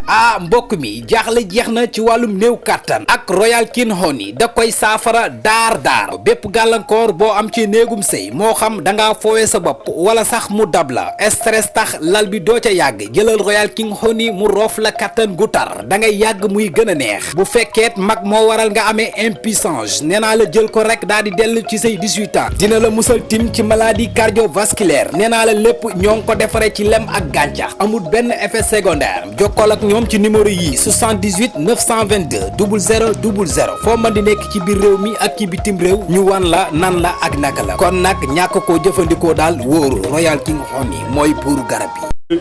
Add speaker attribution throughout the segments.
Speaker 1: ah mbokk mi jaaxle jeex na ci wàllum néew kàttan ak Royal King Honey da koy saafara daar bépp gàllankoor boo am ci néegum sëy moo xam da ngaa foowee sa bopp wala sax mu dab la stress tax lal bi doo ca yàgg jëlal Royal King Honey mu roof la kàttan gu tar da ngay yàgg muy gën a neex bu fekkeet mag moo waral nga amee impuissance nee naa la jël ko rek daal di dellu ci say 18 ans dina la musal tim ci maladie cardiovasculaire nee naa la lépp ñoo ngi ko defaree ci lem ak gàncax amul benn effet secondaire jokkool ak ñoom ci numéro yii 78 922 00 00 foo mën di nekk ci biir réew mi ak ci bitim réew ñu wan la nan la ak naka la kon nag ñàkk koo jëfandikoo daal wóoru Royal King Honey mooy buuru garab yi.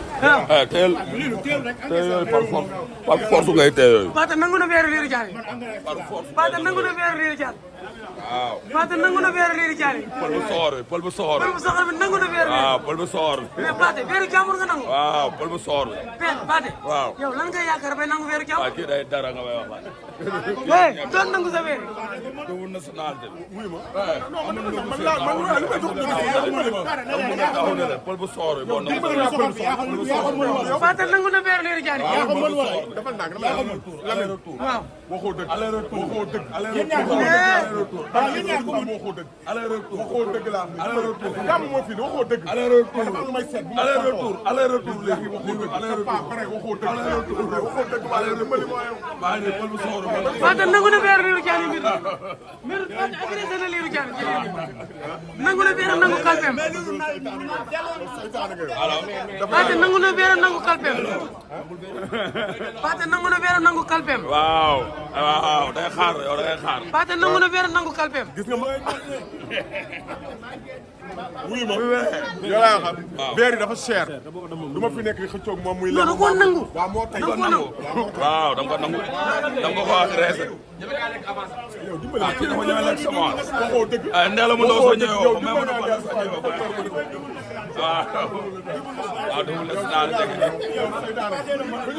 Speaker 2: teel yooyu par force ngay teel yooyu.
Speaker 3: Paate nangu na weeru liiru jaal.
Speaker 2: par force
Speaker 3: Paate nangu na weeru liiru jaal.
Speaker 2: waaw.
Speaker 3: Paate nangu na weeru liiru jaal.
Speaker 2: pël bu soxor bi pël bu soxor bi.
Speaker 3: Pël bu soxor bi nangu na weeru.
Speaker 2: waaw pël bu soxor bi.
Speaker 3: mais Paate weeru jàmbur nga nangu.
Speaker 2: waaw pël bu soxor bi.
Speaker 3: Paate.
Speaker 2: waaw
Speaker 3: yow lan nga yaakaar bay nangu weeru jàmbur.
Speaker 2: waaw kii day dara nga may wax la.
Speaker 3: doon nangu sa weer.
Speaker 2: dugub nationalité. wuy ma. pël bu soxor bi boo nangu.
Speaker 3: Paate nangu na weeru liiru jaal.
Speaker 4: dafa nang waaw waxoo dëgg aller retour waxoo dëgg aller retour aller retour waxoo dëgg la aller retour gam moo fi waxoo dëgg aller retour may seet aller retour léegi waxoo dëgg aller retour waxoo dëgg aller retour waxoo dëgg ba leen dimbali mo yow ba ne pël bu sooro
Speaker 3: Paate nangu na weeru liiru jaal mbir mbir Paate agressé na liiru jaal nangu na weeru nangu kalpem Paate nangu na weeru nangu kalpem Paate nangu na weeru nangu kalpem
Speaker 2: waaw waaw day xaar yow day xaar.
Speaker 3: Paate nangu na weeru nangu kalpem
Speaker 4: gis nga ma wuy ma yow laa xam beer yi dafa cher du ma fi nekk di xëccoog moom muy
Speaker 3: non da koo nangu
Speaker 4: waaw moo tay
Speaker 2: waaw da nga ko nangu da nga ko agressé.
Speaker 4: yow dimbali
Speaker 2: ah kii dafa ñëw lekk semence.
Speaker 4: waxoo dëgg
Speaker 2: Ndella mu ndaw soo ñëwee ko même mu ndaw soo ñëwee ko. waaw waaw dugub nationalité.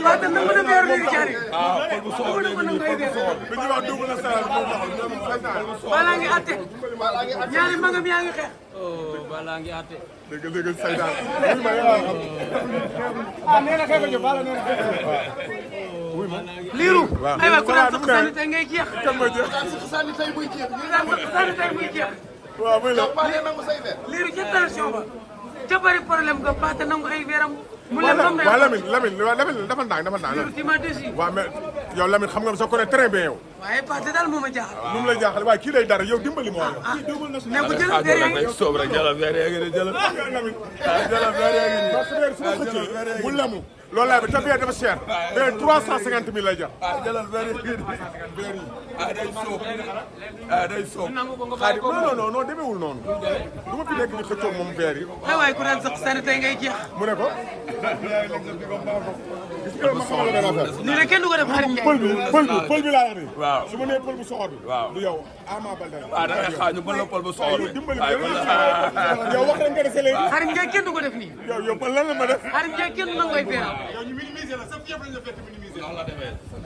Speaker 3: Paate nangu na weeru liiru jaal.
Speaker 2: ah pël bu soxor léegi nii pël bu soxor.
Speaker 4: bi ñu wax double national
Speaker 3: balaa ngi àtte ñaari mbagam yaa ngi xeex. balaa ngi àtte.
Speaker 4: dëgg saytaan wuy ma yow nee na kay ko bala nee wuy ma
Speaker 3: liiru aywa ku daan sax sànni tey ngay jeex.
Speaker 4: kan ma jeex
Speaker 3: sànni tey muy jeex. ku daan sax sànni tey muy jeex.
Speaker 4: waaw muy la
Speaker 3: liiru ca tension ba ca bari problème nga Paate nangu ay weeram. mu lem ba mu
Speaker 4: waaw Lamine dafa ndànk
Speaker 3: liiru ci ma desi.
Speaker 4: waaw mais yow Lamine xam nga sa connaît très bien yow
Speaker 3: waaye Paate daal moo ma jaaxal.
Speaker 4: nu mu la jaaxale waaye kii lay dara yow dimbali moo yow
Speaker 3: ne ko jël verre yaa ngi.
Speaker 2: soob rek jëlal verre yaa ngi ne jëlal.
Speaker 4: jëlal verre yaa ngi nii parce que verre su ma xëccee mu lemu loolu laa bi te verre dafa cher verre 350 000 lay jar
Speaker 2: ah jëlal verre yi ah day soob ah day soob.
Speaker 4: non demeewul noonu du ma fi nekk di xëccoo moom verre yi
Speaker 3: waaye ku daan sax sànni tey ngay jeex.
Speaker 4: mu ne ko gis nga ma xamal la benn affaire
Speaker 3: nii de kenn du ko def xarit Ndiaye.
Speaker 4: pël bi laa wax nii
Speaker 2: waaw
Speaker 4: su ma nee pël bu soxor bi
Speaker 2: waaw
Speaker 4: du yow Ama Baldé
Speaker 2: ah da ngay xaar ñu mën la pël bu soxor bi.
Speaker 4: dimbali
Speaker 2: waaye
Speaker 4: yow wax rek nga dese léegi
Speaker 3: xarit Ndiaye kenn du ko def nii.
Speaker 4: yow lan la ma def
Speaker 3: xarit Ndiaye kenn du nangoy feeram.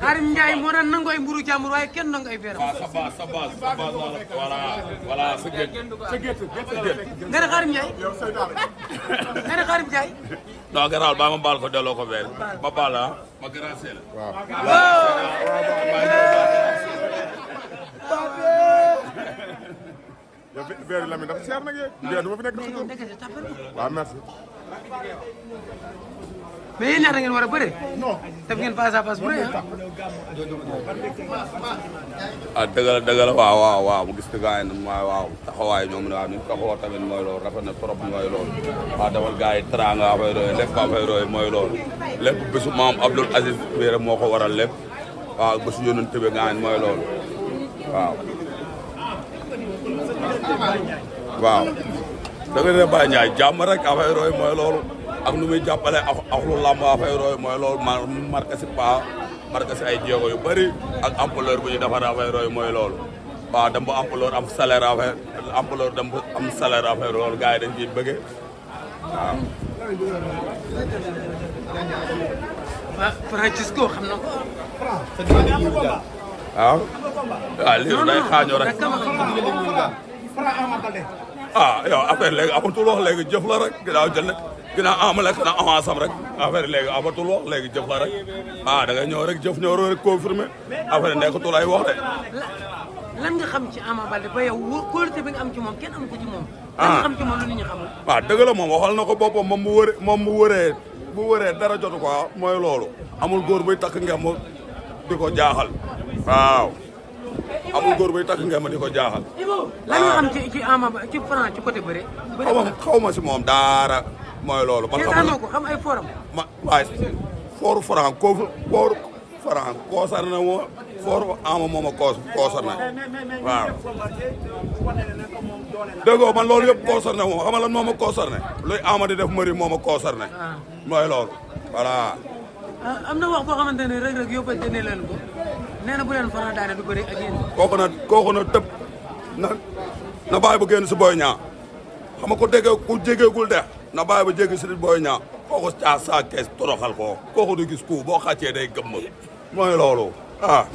Speaker 3: xarit Ndiaye moo daan nangoy mburu jàmbur waaye kenn nangoy feeram.
Speaker 2: waaw sa base voilà sa gétt.
Speaker 3: nga ne xarit Ndiaye. nga ne xarit Ndiaye.
Speaker 2: non garaawul ba ma baal ko delloo ko verre ma baal la ma gracier la.
Speaker 4: yow verre Lamine dafa cher nag yow verre du ma fi nekk xëccoo waaw merci
Speaker 3: mais yéen ñaata ngeen war a bëre. def ngeen face à face bu rëy
Speaker 2: ah dëgg la waaw mu gis que gars yi nag waaw taxawaay ñoom ne waaw ni taxawoo tamit mooy loolu rafet na trop mooy loolu waaw defal gars yi teraanga affaire yooyu lépp affaire yooyu mooy loolu lépp bésu maam Abdoul Aziz Biire moo ko waral lépp waaw bésu yónent bi gars yi mooy loolu waaw da nga ne Baye Ndiaye jàmm rek affaire yooyu mooy loolu ak nu muy jàppale ak lu làmb affaire yooyu mooy loolu marqué si pas marqué si ay jéego yu bëri ak ampleur bu ñu defar affaire yooyu mooy loolu waaw dem ba ampleur am salaire affaire ampleur dem ba am salaire affaire loolu gars yi dañ ciy bëggee waaw.
Speaker 3: Francisco xam na ko.
Speaker 2: waaw. waaw liiru day xaañoo rek. ah yow affaire léegi amatul wax léegi jëf la rek ginnaaw jël ginnaaw Ama lekk na avance am rek affaire léegi amatul wax léegi jëf la rek da ngay ñëw rek jëf ñëw rek confirmé affaire nekkatul ay wax de.
Speaker 3: lan nga xam ci Ama Baldé ba yow qualité bi nga am ci moom kenn am ko ci moom. lan nga xam ci moom lu nit ñi xamul.
Speaker 2: waaw dëgg la moom waxal na ko boppam moom bu wëree dara jotu ko mooy loolu amul góor buy takk ngem di ko jaaxal waaw amul góor buy takk ngem di ko jaaxal.
Speaker 3: lan nga xam ci Ama Baldé ci Franc ci côté bëre.
Speaker 2: xaw ma si moom daara mooy loolu. man
Speaker 3: xamuma ko xam ay forum.
Speaker 2: waaye fooru Franc fooru Franc koosar na moo fooru Ama moom a koosar na waaw. déggoo man loolu yëpp koosar na moom xam nga lan moom a koosar ne luy Ama di def mëri moom a koosar ne mooy loolu voilà.
Speaker 3: am na wax boo xamante ne Reug Reug yóbbante ne leen ko nee na bu leen Franc daane du bëri ak yéen.
Speaker 2: kooku na tëb na bàyyi bu génn si Boy Niang xam nga ko déggee ku jégeegul de na bàyyi ba jéggi si Boy Niang kooku caa saa kees toroxal ko kooku du gis ku boo xàccee day gëmm mooy loolu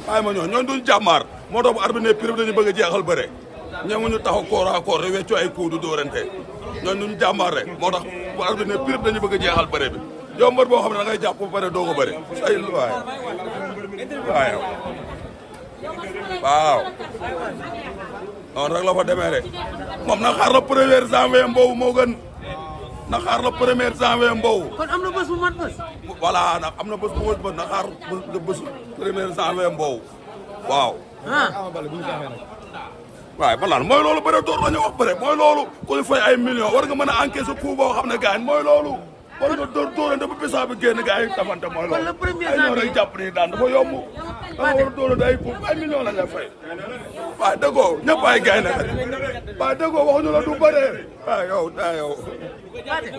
Speaker 2: bàyyi ma ñooñu duñ jàmmaar moo tax bu arbitre ne prix dañu bëgg a jeexal bëre ñemuñu taxaw koor à koor weccoo ay coup du dóorante ñooñu duñ jàmmaar rek moo tax bu arbitre ne prix dañu bëgg a jeexal bëre bi yow mbër boo xam ne da ngay jàpp ba pare doo ko bëre say waaw noonu rek la fa demee de moom na xaar la 1er janvier mboobu moo gën na xaar la 1er janvier mboobu.
Speaker 3: kon am na bés bu mat bés.
Speaker 2: voilà nag am na bés bu mat bés na xaar bés 1er janvier mboobu waaw. waaye man mooy loolu bëre door nañu wax bëre mooy loolu ku ñu fay ay millions war nga mën a encaisser coup boo xam ne gars mooy loolu war nga dóorante ba bisaa bi génn gars yi tafante mooy loolu. ay ñoo rek jàpp ni daan dafa yomb. da nga war a dóorante ay millions lañ la fay. waaye déggoo ñëpp ay gars yi nag waaye déggoo waxuñu la du bëree. yow.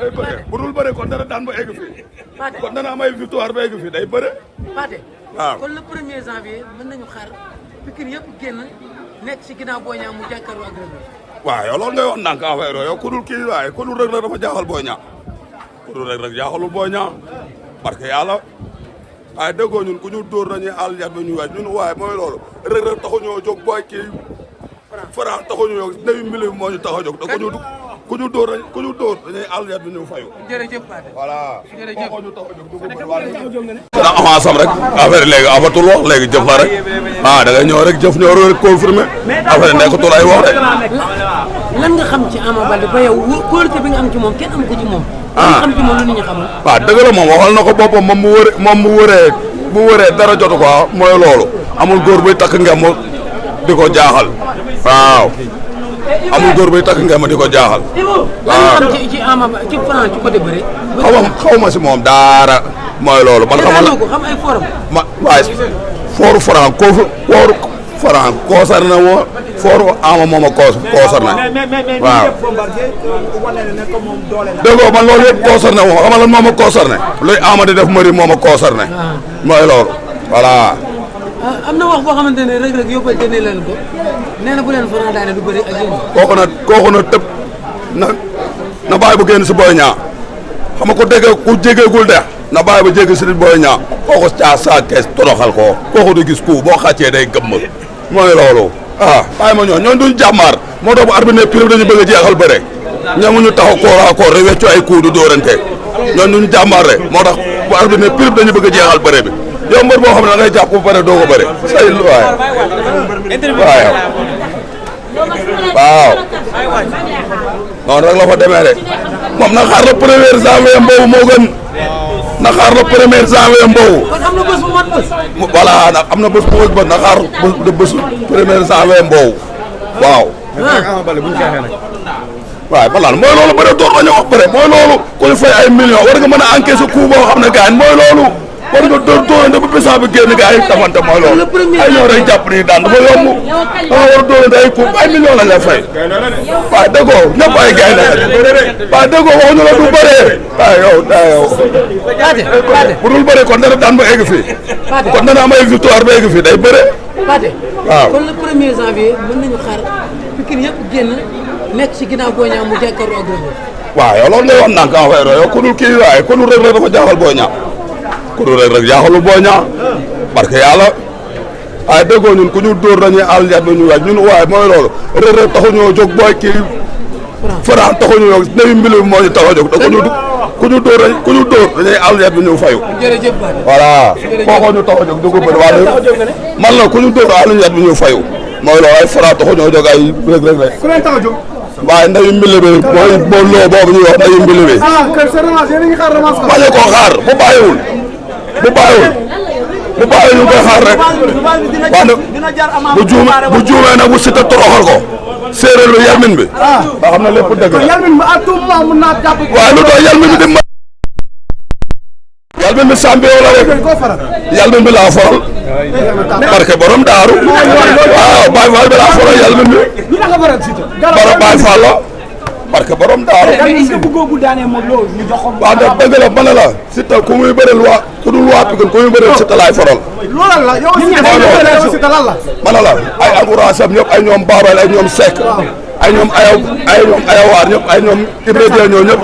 Speaker 2: day bëre bu dul bëre kon dana daan ba egg fii. kon dana am ay victoire ba egg fii day bëre. waaw
Speaker 3: kon le 1er janvier mën nañu xaar Pikine yëpp génn nekk si ginnaaw Boy Niang mu jàkkaarloo ak Reug Reug.
Speaker 2: waaw yow loolu ngay wax ndànk affaire yow ku dul kii waaye ku dul Reug Reug dafa jaaxal Boy Niang ku dul Reug Reug jaaxalul Boy Niang parce que yàlla waaye déggoo ñun ku ñu dóor nañuy àll yat bi ñu waaj ñun waaye mooy loolu Reug Reug taxuñoo jóg booy kii Franc taxuñoo jóg ndeyu mbili moo ñu tax a jóg da ku ñu dóor dañuy àll yat bi ñu fayu.
Speaker 3: jërëjëf Pathé.
Speaker 2: voilà.
Speaker 3: jërëjëf
Speaker 2: moo ñu tax a jóg du ko bëri na avance am rek affaire léegi amatul wax léegi jëf la rek da ngay ñëw rek jëf ñëw rek confirmé affaire nekkatul ay wax de.
Speaker 3: lan nga xam ci Ama Baldé ba yow qualité bi nga am ci moom kenn am ko ci moom. lan nga xam ci moom lu nit ñi xamul.
Speaker 2: waaw dëgg la moom waxal na ko boppam moom bu wëree dara jotu ko mooy loolu amul góor buy takk ngem di ko jaaxal waaw amul góor buy takk ngem di ko jaaxal.
Speaker 3: lan nga xam ci Ama ci Franc ci côté bëre.
Speaker 2: xaw ma si moom daara mooy loolu. man
Speaker 3: xam ay forum.
Speaker 2: waaye fooru Franc koosar na moo fooru Ama moom a koosar na waaw. déggoo man loolu yëpp koosar na moom xam nga lan moom a koosar ne luy Ama di def mëri moom a koosar ne mooy loolu voilà.
Speaker 3: am na wax boo xamante ne Reug Reug yóbbante ne leen ko nee na bu leen Franc daane du bëri ak yéen.
Speaker 2: kooku na tëb na bàyyi bu génn si Boy Niang xam nga ko déggee ku jégeegul de na bàyyi ba jéggi si Boy Niang kooku caa saa kees toroxal ko kooku du gis ku boo xàccee day gëmm mooy loolu bàyyi ma ñooñu duñ jàmmaar moo tax bu arbitre ne prix dañu bëgg a jeexal bëre ñemuñu taxaw koor à koor weccoo ay coup du dóorante ñooñu duñ jàmmaar rek moo tax bu arbitre ne prix dañu bëgg a jeexal bëre bi yow mbër boo xam ne da ngay jàpp ba pare doo ko bëre say waaw noonu rek la fa demee de moom na xaar la 1er janvier mboobu moo gën na xaar la 1er janvier mboobu.
Speaker 3: kon am na bés bu mat bés.
Speaker 2: voilà nag am na bés bu mat bés na xaar bés 1er janvier mboobu waaw. waaye man mooy loolu bëre door nañu wax bëre mooy loolu ku ñu fay ay millions war nga mën a encaisser coup boo xam ne gars mooy loolu war nga dóorante ba bisaa bi génn gars yi tafante mooy loolu ay ñoo rek jàpp ni daan dafa yomb da nga war a dóorante ay coup ay millions lañ lay fay waaye déggoo ñëpp ay gars yi lañ waaye déggoo waxuñu la du bëree yow bu dul bëree kon dana daan ba egg fii kon dana am ay victoire ba egg fii day bëre waaw.
Speaker 3: kon le 1er janvier mën nañu xaar Pikine yëpp génn nekk ci ginnaaw Boy Niang mu jàkkaarloo ak Reug Reug.
Speaker 2: waaw yow loolu ngay wax ndànk affaire yow ku dul kii waaye ku dul Reug Reug dafa jaaxal Boy Niang ku dul Reug Reug jaaxalul Boy Niang parce que yàlla waaye déggoo ñun ku ñu dóor dañuy àll yat bi ñu waaj ñun waaye mooy loolu Reug Reug taxuñoo jóg booy kii Franc taxuñu yow néew mbili bi moo ñu tax a jóg te ku ñu dóor dañuy àll yat bi ñëw fayu.
Speaker 3: jërëjëf
Speaker 2: voilà kooku ñu tax a jóg du ko bëri waaye man la ku ñu dóor àll yat bi ñëw fayu mooy loolu ay Franc taxuñoo jóg ay rek.
Speaker 4: ku leen tax a jóg.
Speaker 2: waaye ndayu mbili bi mooy boo loo boobu ñuy wax ndayu mbili bi.
Speaker 4: kër sa revanche yéen a ngi xaar revanche.
Speaker 2: bañ a koo xaar bu bàyyiwul ñu koy xaar rek bu juumee nag bu Siteu toroxal ko séeréeru yalmin bi. nga xam ne lépp dëgg la
Speaker 4: yalmin bi à tout moment mun naa jàpp.
Speaker 2: waaye lu doon yalmin bi di ma. yalmin bi champion la rek yalmin bi laa foral. barke borom daaru. waaw Baye Fall bi laa foral yalmin bi. Baye Fall la. barke borom daaru.
Speaker 3: est-ce que bëggoo daanee Modou Lo ñu jox ko.
Speaker 2: waaw dëgg la mën na la Siteu ku muy bëreel waa ku dul waa Pikine ku muy bëreel Siteu laay foral.
Speaker 4: loolal la yow Siteu lan la.
Speaker 2: mën na la ay encourage am ñëpp ay ñoom Babal ay ñoom Seck ay ñoom Ayawaar ñëpp ay ñoom Ibrahima ñoo ñëpp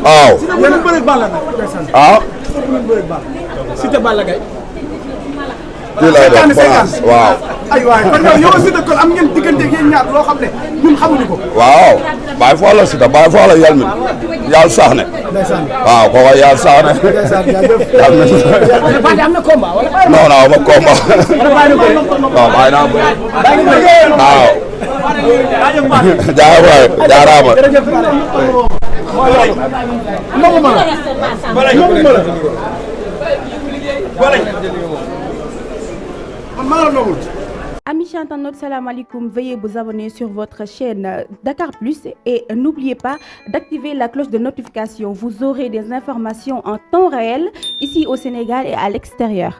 Speaker 2: waaw.
Speaker 4: yéen a bëri Balla nag.
Speaker 2: ah.
Speaker 3: Siteu Balla Gaye.
Speaker 2: lii lay doon balance waaw.
Speaker 4: ay waay kon yow Siteu kon am ngeen diggante yéen ñaar loo xam ne ñun xamuñu ko.
Speaker 2: waaw Baye Fall la Siteu Baye Fall la Yalmin yàlla sax ne. waaw kooku yàlla sax ne.
Speaker 3: am na combat wala.
Speaker 2: non non ma combat. waaw bàyyi naa bëri. waaw. jaaraama.
Speaker 5: Amis internautes, salam alaikum. Veuillez vous abonner sur votre chaîne Dakar Plus et n'oubliez pas d'activer la cloche de notification. Vous aurez des informations en temps réel ici au Sénégal et à l'extérieur.